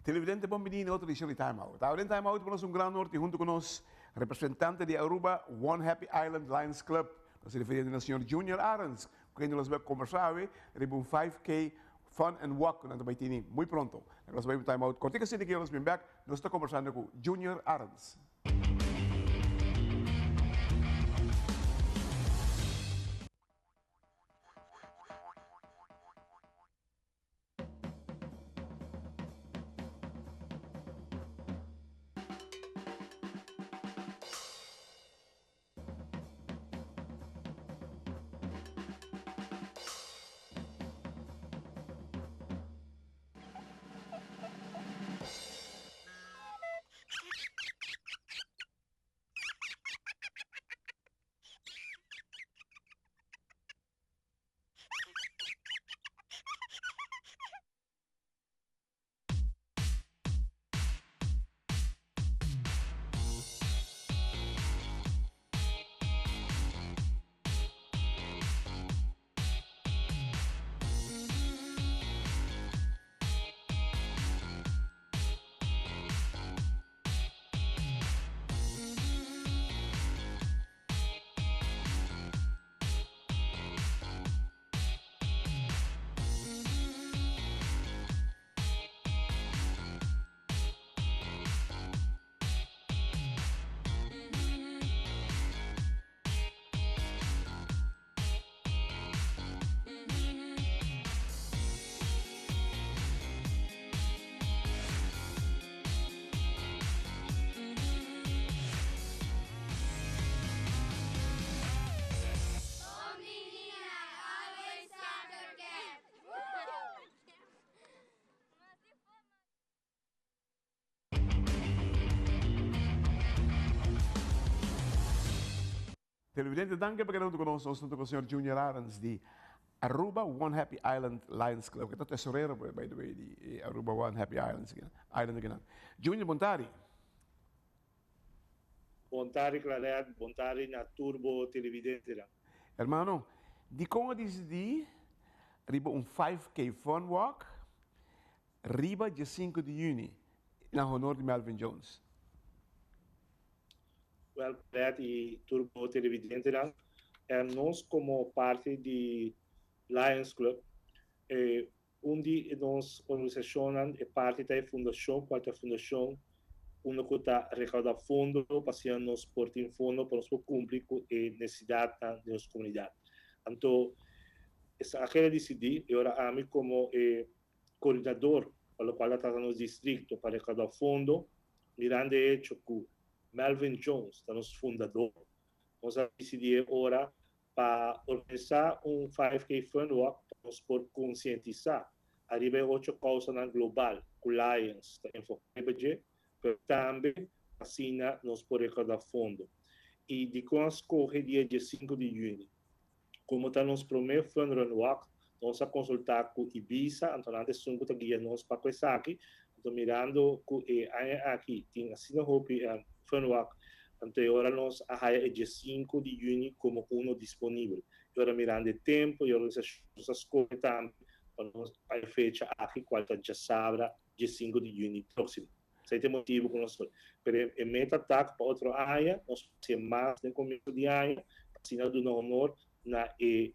Televidente bon bini na otro edicion di Time Out. Awe den Time Out por nos un gran honor tin hunto cu nos representante di Aruba One Happy Island Lions Club. Nos ta referiendo na señor Junior Arends cu kende nos bai conversa awe riba un 5K Fun and Walk cu nan ta bai tini muy pronto. Nos bai un Time Out cortico asina ki nos bin bek nos ta conversando cu Junior Arends. Televidente danki pa keda hunto ku nos. Nos hunto ku señor Junior Arends di Aruba One Happy Island Lions Club. Ke ta tesorero by the way di Aruba One Happy Islands Island akinan. Junior bon tardi. Bon tardi Claret, bon tardi na tur bo televidentenan. Hermano, dikon a disidí riba un 5K Fun Walk riba dje sinku di yüni na honor di Melvin Jones? Wel Claret y tur bo televidentenan, nos como parti di Lions Club, Un di nos organisashonnan, e parti ta e fundashon, kual ta e fundashon unda ku ta rekaudá fondo pa asina nos por tin fondo pa nos por kumpli ku e nesesidatnan di nos komunidat. Anto esaki a disidí i ora ami komo e koordinador pa lokual ta trata nos distrikto pa rekaudá fondo, mirando e hecho ku Melvin Jones ta nos fundador, nos a disidí e ora Pa organisá un 5K Fun Walk pa nos por konsientisá ariba e ocho kousanan global ku Lions ta enfoká riba dje, pero tambe asina nos por rekordá fondo. I dikon a skohe dia diesinku di yüni? Komo ta nos promé Fun Run Walk, nos a konsultá ku Ibisa, anto nan ta esun ku ta guia nos pa ku esaki, anto mirando ku e aña aki tin asina hopi Fun Walk, Anto e ora nos a haya e diesinku di yüni komo uno disponibel. E ora mirando e tempu e organisashon nos a skohe tambe pa nos pa e fecha aki kual ta djasabra diesinku di yüni próksimo. Esei ta e motibu ku nos skohe. Pero e meta ta ku pa otro aña nos hasi mas den komienso di aña pa asina duna honor na e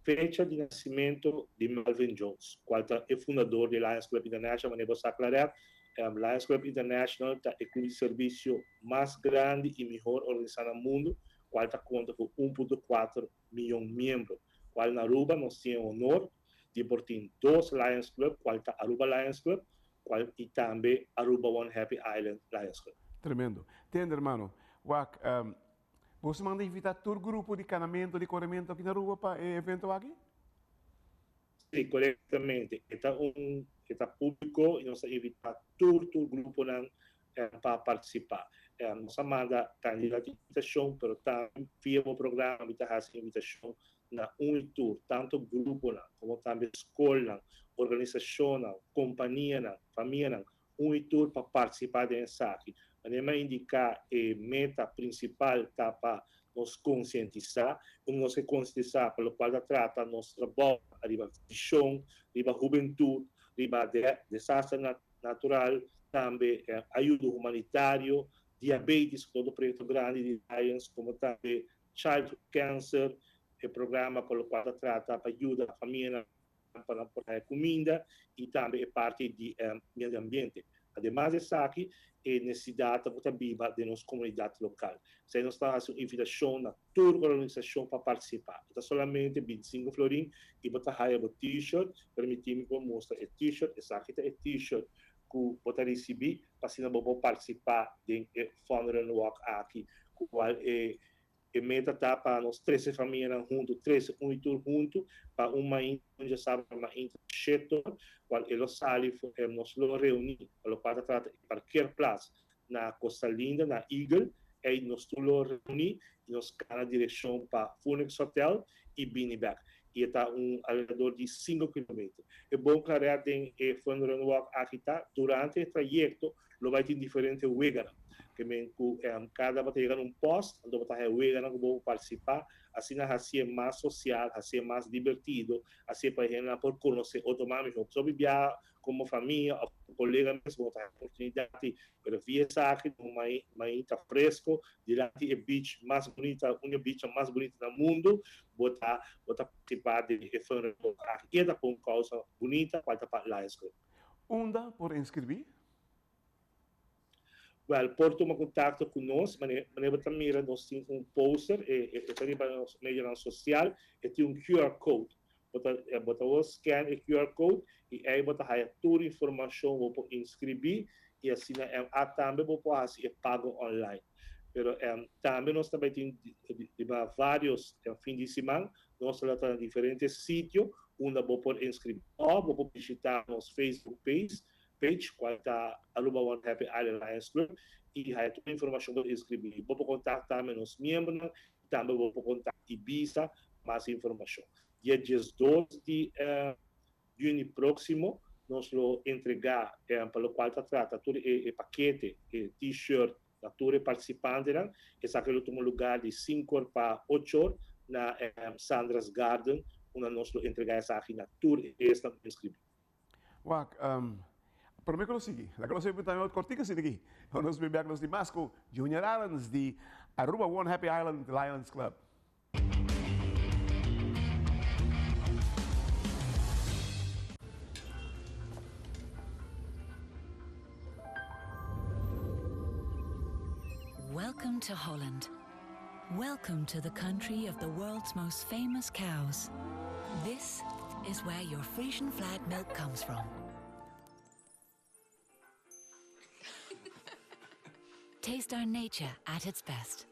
fecha di nacimento di Melvin Jones, cual ta e fundador di Lions Club International, manera bo sa Claret, Lions Club International ta e club di servicio mas grandi y mihor organisa na mundo, cual ta conta cu un punto cuatro miyon miembro, cual na Aruba nos tin e honor di por tin dos Lions Club, cual ta Aruba Lions Club, cual y tambe Aruba One Happy Island Lions Club. Tremendo. Tende hermano, wak, Boso manda invita tur grupo di canamento, di coremento aki na Aruba pa e evento aki? Si, corectamente. E ta un, e ta publico y nos ta invita tur, tur gruponan pa participa. Nos a manda cantidad di invitacion, pero tambe via bo programa mi ta haci invitacion na un y tur, tanto gruponan como tambe scolnan, organisacionnan, companianan, famianan, un i tur pa partisipá den esaki. Manera mi a indiká e meta prinsipal ta pa nos konsientisá, i nos ke konsientisá pa lokual ta trata nos trabou ariba vishon, riba hubentut, riba desaster natural. natural, tambe ayudo humanitario, diabetes, otro proyecto grandi di Lions, como tambe childhood cancer, e programa pa locual ta trata pa yuda famia pa nan por haya cuminda y tambe e parti di medio ambiente. Ademas di esaki, e necesidad cu ta biba den nos comunidad local. P'esey nos ta haci un invitacion na tur organisacion pa participa. E ta solamente binticinco florin y bo ta haya bo t-shirt. Permiti mi pa mustra e t-shirt. Esaki ta e t-shirt cu bo ta ricibi pa asina bo por participa den e Fun Run Walk aki, cu cual e E meta ta pa nos trese famianan huntu, trese un i tur huntu pa un mainta, un djasabra mainta shetor, cual e lo sali for e nos lo reuni, pa locual ta trata e parkeerplaats na Costa Linda, na Eagle, ey nos tur lo reuni y nos cana direccion pa Phoenix Hotel y bini bek. Y e ta un alrededor di cinco kilometer. E bon claridad den e Fun Run Walk aki ta, durante e trayecto lo bai tin diferente weganan. Ke men ku kada bo ta yega na un pòst, anto bo ta haña weganan ku bo por partisipá. Asina hasié mas sosial, hasié mas dibertido, hasié pa e hendenan por konosé otro mas mihó. Pasobra hopi biaha komo famia òf kolega mes bo no ta haña oportunidat di, pero via esaki den un mainta fresko dilanti e beach mas bunita, un di e beachnan mas bunita na mundu, bo ta bo ta partisipá den e fundraising aki. I e ta pa un kousa bunita kual ta pa Lions Club. Unda por inskribí? Wèl, por tuma kontakto ku nos. Manera bo ta mira nos tin un poster, e ta riba nos medionan sosial, e tin un QR code. Bo ta bo ta wou scan e QR code i ei bo ta haya tur informashon, bo por inskribí i asina a tambe bo por hasi e pago online. Pero tambe nos ta bai tin riba vários fin di siman nos ta ta na diferente sitio unda bo por inskribí òf bo por bishitá nos Facebook page page cual ta Aruba One Happy Island Lions Club y haya tur informacion pa inscribi. Bo por contact tambe nos miembronan y tambe bo por contact Ibisa pa mas informacion. Dia 12 di juni proximo nos lo entrega pa locual ta trata tur e pakete, e t-shirt na tur e participantenan. Esaki lo tuma lugar di cinco or pa ocho or na Sandra's Garden unda nos lo entrega esaki na tur esnan cu inscribi. Wak, prome ku nos sigui, laga nos e time out kortiku asina aki. Nos bin bek nos di mas ku Junior Arends di Aruba One Happy Island Lions Club. Welcome to Holland. Welcome to the country of the world's most famous cows. This is where your Frisian flag milk comes from. Taste our nature at its best.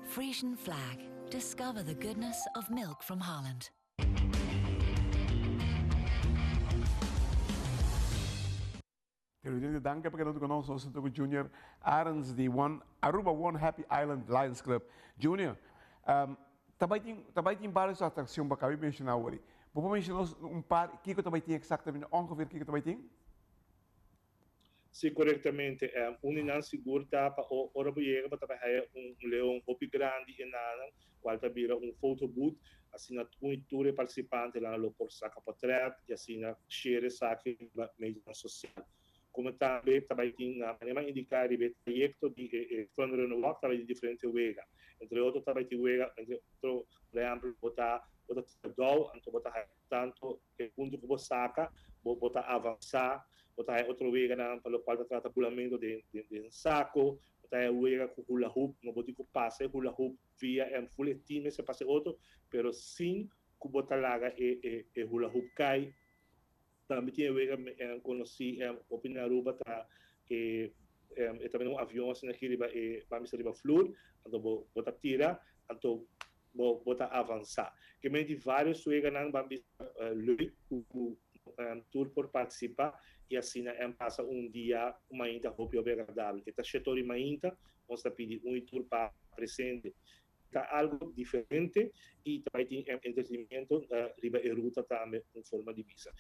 Frisian flag. Discover the goodness of milk from Holland. Televidente danki pa keda huntu ku nos. Nos ta ku Junior Arends di One Aruba One Happy Island Lions Club. Junior, um, ta bai tin ta bai tin varios atraccion pa kabi menshoná awor. Bo por menshoná nos un par kiko ta bai tin eksaktamente ongeveer kiko ta bai tin? Sí, korektamente. Un di nan sigur ta pa ora bo yega bo ta bai haya un leon hopi grandi e nanan cual ta bira un photo booth, asina un y tur e participantenan lo por saca potret y asina share esaki riba medionan social. Como tambe ta bay tin na manera indica riba e trayecto di e Fun Run Walk ta bay tin diferente wega, entre otro ta bay tin wega entre otro por ehempel bo ta bo ta tira dou anto bo ta haya tanto e punto cu bo saca bo bo ta avansa, bo ta haya otro weganan pa locual ta trata bulamento den den saco, Bo ta e wega ku hula hoop, no bo tin ku pasa e hula hoop via e full e team mester pasa e otro, pero sin ku bo ta laga e e e hula hoop kai. Tambe tin e wega konosí hopi na Aruba ta e e ta mira un avion asina aki riba e ban bisa riba flur, anto bo bo ta tira anto bo bo ta avansá. Ke men di vários weganan ban bisa leuk ku ku tur por partisipá i asina en pasa un dia un mainta hopi hopi agradabel. E ta shetor di mainta, nos ta pidi un i tur pa presente. Ta algo diferente i ta bai tin entretenimiento riba e ruta tambe un forma di bisa.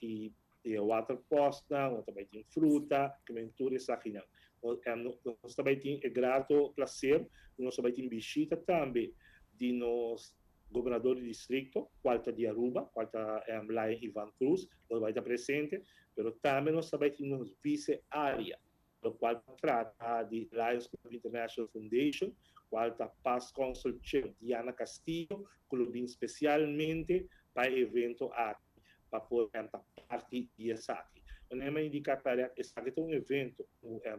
I e waterpostnan, nos ta bai tin fruta, ke men tur esakinan. Nos ta bai tin e grato placer ku nos ta bai tin bishita tambe di nos. Gobernador di districto, cual ta di Aruba, cual ta Lion Ivan Cruz, lo bay ta presente, pero tambe nos ta bay tin nos vice area, lo cual ta trata di Lions Club International Foundation, cual ta Past Consul Chair Diana Castillo, cu lo bin specialmente pa e evento aki, pa por ta parti di esaki. Manera mi a indica Tarek, esaki ta un evento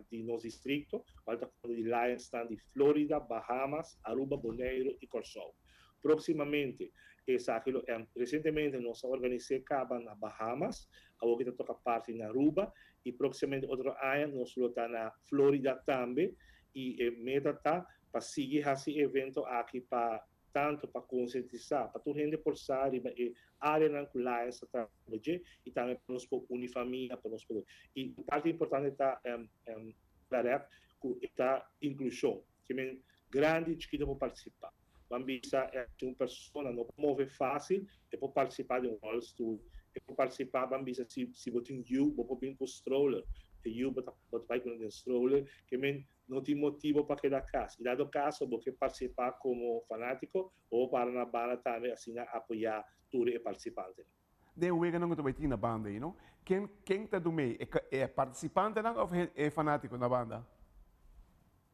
di nos districto, cual ta di Lions tan di Florida, Bahamas, Aruba, Bonaire y Corsou. Proximamente, esaki lo, recientemente nos a organisa caba na Bahamas, awor cu ta toca parti na Aruba, y proximamente otro aña nos lo ta na Florida tambe, y e meta ta pa sigui haci evento aki pa tanto pa concientisa, pa tur hende por sa riba e areanan cu Lions ta traha y tambe pa nos por uni famia, pa nos por. Y parti importante ta Tarek, cu ta inclusion, kiermen grandi y chikito por participa. Ban bisa un persona no por move facil, e por participa den un rolstoel, e por participa, ban bisa si bo tin yiu, bo por bin cu stroller, e yiu bo ta bay cu den stroller, kiermen no tin motibo pa keda cas. Y dado caso bo kier participa como fanatico, bo para na banda tambe, asina apoya tur e participante. Den wega nan cu ta na banda, you know? Ken ta dumei? E participante nan of e fanatico na banda?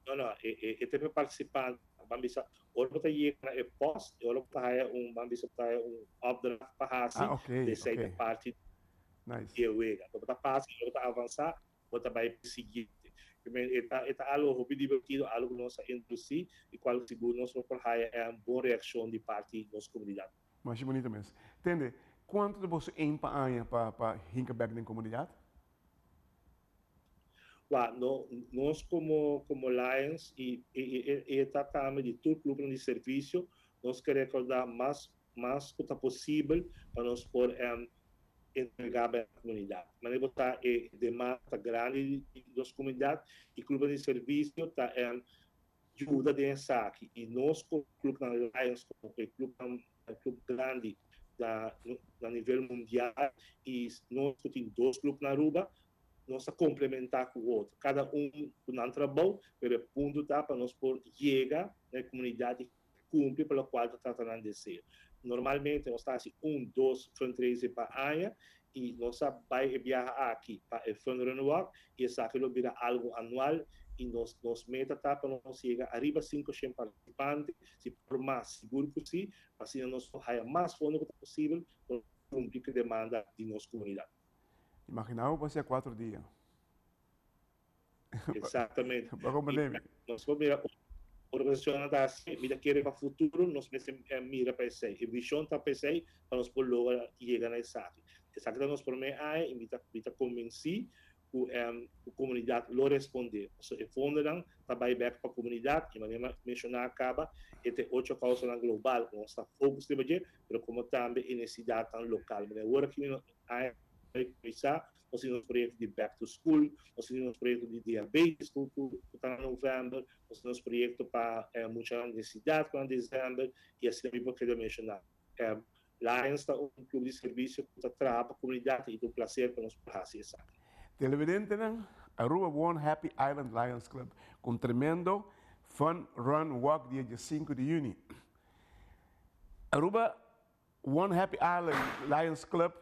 No, e e participante. Ban bisa, ora bo ta yega na e post, ora bo ta un, ban bisa, ta un opdracht pa hasi, di e parti di wega. Bo ta pasa, bo ta avansa, bo ta bay siguiente. E ta algo hopi divertido, algo cu nos a introduci, y cual sigur nos por haya un bon reaccion di parti di nos comunidad. Mas bunita mes. Tende, cuanto di bo aim pa aña pa hinca back den comunidad? Well, no, nos como Lions y ta tambe di tur club di servicio, nos kier recorda mas cu ta posibel pa nos por entrega na comunidad. Mas ta e demanda grandi di nos comunidad y club di servicio ta yuda den esaki. Y nos como club na Lions, como club grandi na nivel mundial y nos tin dos club na Aruba, nos ta complementa cu otro. Cada un cu nan trabou, pero e punto ta pa nos por yega na comunidad y cumpli pa locual ta trata di deseo. Normalmente nos ta haci un, dos fundraising pa aña y nos ta bay biaha aki pa e Fun Run Walk y esaki lo bira algo anual y nos meta ta pa nos yega ariba 500 participante, si por mas, sigur cu si, asina nos haya mas fondo cu posibel pa cumpli cu e demanda di nos comunidad. Imagina bo pasa 4 dia. Exactamente. Pa Nos por mira organisacion ta asina, mi kier pa futuro, nos mester mira pa esey. E vision ta pa esey, pa nos por logra yega na esaki. Esaki ta nos prome aña y mi ta convenci cu e comunidad lo responde. So, e fondonan ta bay back pa comunidad, y manera menciona caba, e ocho causa global, cu nos ta focus riba dje, pero como tambe necesidad local. Mas awor aki cuminsa, nos tin proyecto di Back to School, nos tin proyecto di diabetes cu ta na november, nos tin proyecto pa mucha necesidad na december, y asina mi por menciona. Lions ta un club di servicio cu ta traha pa comunidad y ta un placer pa nos haci esaki. Televidente, Aruba One Happy Island Lions Club, cu tremendo Fun Run Walk dia 5 di juni. Aruba One Happy Island Lions Club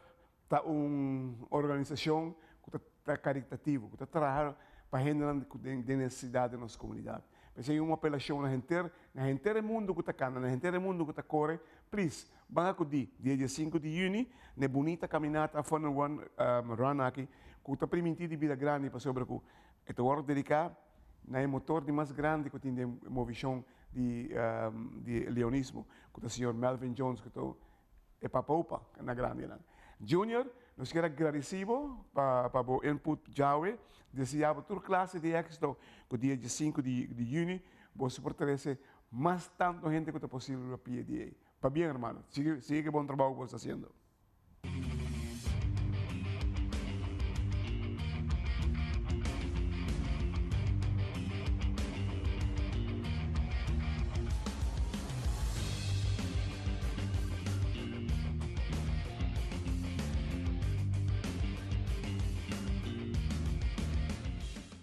ta un organisacion cu ta caritativo, cu ta traha pa hende cu tin necesidad den nos comunidad. Pesey un apelacion na henter mundo cu ta cana, na henter mundo cu ta core, please, ban acudi dia 5 di juni, na bunita caminata Fun Run aki, cu ta permiti di bida grandi pasobra cu e ta wordo dedica na motor di mas grandi cu tin di movecion di leonismo, cu ta señor Melvin Jones, cu ta e papa na grandi. Junior, nos kier gradici pa e input djawe, desea tur clase di exito cu dia 5 di juni, bo por trece mas tanto hende cu posibel pa PDA. Pabien, ruman. Sigui, sigui bon trabou cu bo ta haciendo.